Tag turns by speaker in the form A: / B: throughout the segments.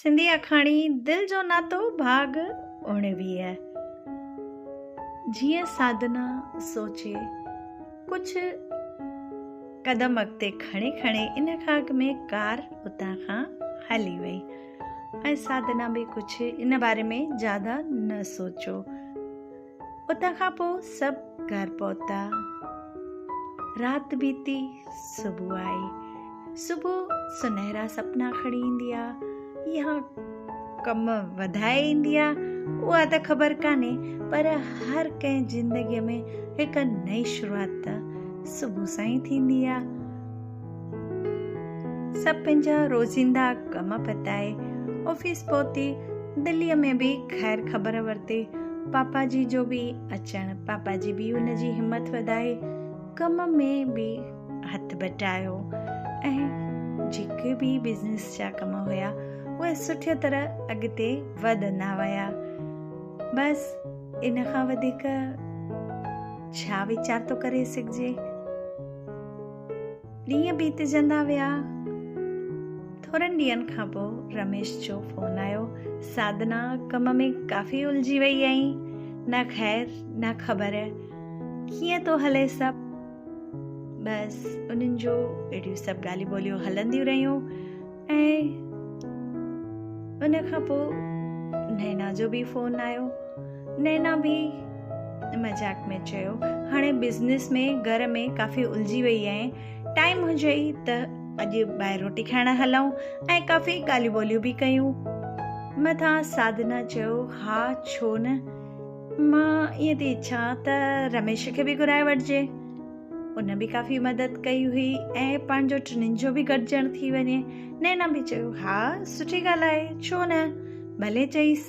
A: سنڌي آکاڻي دل جو ناتو ڀاڳ 19. جيئن ساڌنا سوچي ڪجهه قدم اڳتي کڻي کڻي ان کان اڳ ۾ ڪار اتان کان هلي وئي ۽ ساڌنا به ڪجهه ان باري ۾ زياده نه سوچيو. اتان کان پوء سڀ گهر پهتا. رات بيتي، صبح آئي. صبح سنهرا سپنا کڻي ايندي آ يا ڪم وڌائي ايندي آ، اها ته خبر ڪانهي، پر هر ڪنهن زندگيء ۾ هڪ نئين شروعات ته صبح سان ئي ٿيندي آ. سڀ پنهنجا روزيندا ڪم پتائي آفيس پهتي. دليء ۾ به خير خبر ورتي. پاپا جي جو به اچڻ، پاپا جي به ان جي همٿ وڌائي، ڪم ۾ به هٿ بٽايو ۽ جيڪي به بزنس جا ڪم هيا اهي سٺي طرح اڳتي وڌندا ويا. بس ان کان وڌيڪ ڇا ويچار ٿو ڪري سگهجي. ڏينهن بيتجندا ويا. ٿورن ڏينهن کان پوء رميش جو فون آيو، ساڌنا ڪم ۾ ڪافي الجهي وئي آهين، نه خير نه خبر، ڪيئن ٿو هلي سڀ؟ بس انهن جو اهڙيون سڀ ڳالهيون ٻولهيون هلنديون رهيون ۽ ان کان پوء نينا جو به فون آيو. نينا به مذاق ۾ چيو، هاڻي بزنس ۾ گهر ۾ ڪافي الجهي وئي آهين، ٽائيم هجئي ته اڄ ٻاهر روٽي کائڻ هلون ۽ ڪافي ڳالهيون ٻولهيون به ڪيون. مٿان ساڌنا چيو، ها ڇو نه، مان ائين ٿي اڇان ته رميش کي به گهرائي وٺجي، ان به ڪافي مدد ڪئي هئي ۽ پنهنجو ٽنهين جو به گڏجڻ ٿي وڃي. نينا به چيو، ها سٺي ڳالهه آهي، ڇو نه، ڀلي چئيس.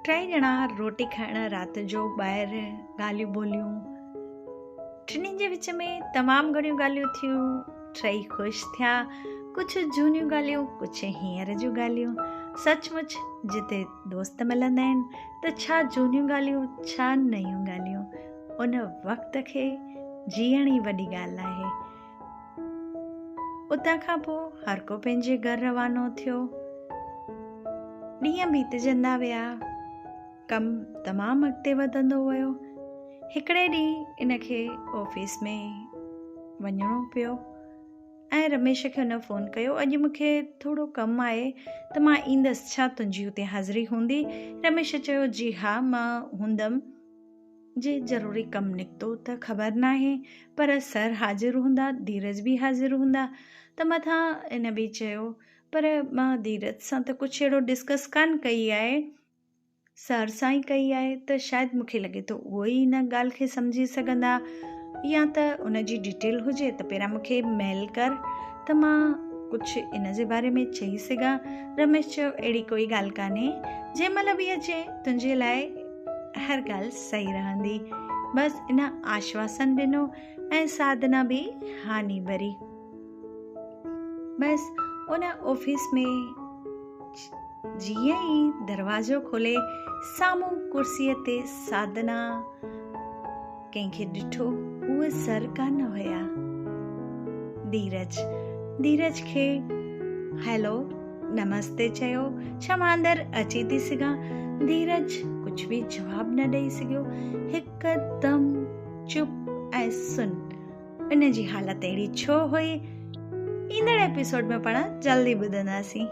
A: ٽئي ڄڻا روٽي کائڻ رات جو ٻاهر ڳالهيون ٻولهيون. ٽنهي جي وچ ۾ تمام گهڻيون ڳالهيون ٿيون. ٽئي خوش ٿيا. ڪجهه جهونيون ڳالهيون، ڪجهه هينئر جون ڳالهيون. سچ مچ جتي دوست ملندا آهن ته ڇا جهونيون ڳالهيون، ڇا نيون ڳالهيون. ان وقت کي جيئڻ ئي وڏي ڳالهه آهي. اتان کان پوء هر ڪو پنهنجي گهر روانو ٿيو. ڏينهن بيتجندا ويا. ڪم تمام اڳتي وڌندو ويو. هڪڙي ڏينهن ان کي آفيس ۾ وڃڻو پيو ۽ رميش کي هن فون ڪيو، اڄ مون کي ٿورو ڪم آهي ته مان ايندس، ڇا تنهنجي اتي حاضري هوندي؟ رميش چيو، جي ها مان هوندم. جي ضروري ڪم نڪتو ته خبر ناهي پر سر حاضر هوندا، ڌيرج به حاضر هوندا ته مٿان هن به چيو پر مان ڌيرج سان ته ڪجهه اهڙو ڊسڪس ڪانه ڪئي آهي، سر سان ئي ڪئي آهي ته شايد مون کي لڳي ٿو اهو ئي ان ڳالهه کي سمجهي سگهندا يا ته ان جي ڊيٽيل هجي ته پهريان مون کي ميل ڪر ته مان ڪجهه ان جي باري ۾ چئي سگهان. رميش چيو اهڙي ڪوئي ڳالهه ڪانهي، جنهن مهل به اچين تنهنجي لاء هر ڳالهه صحيح رهندي. بس ان آشواسن ڏنو ۽ ساڌنا به هاني ڀري. بس ان آفيس ۾ جيئن ئي دروازو کولي سامهون ڪرسيء تي ساڌنا ڪنهن کي ڏٺو، اهي سر ڪانه هيا. ڌيرج ڌيرج کي هيلو نمستي چيو، ڇا مان اندر اچي ٿي سگهان؟ ڌيرج ڪجهه به جواب نه ڏئي سگهيو. هڪدم چپ ۽ سن. ان جي حالت اهڙي ڇو هئي؟ ايندڙ ايپيسوڊ ۾ پاڻ جلدي ٻڌنداسين.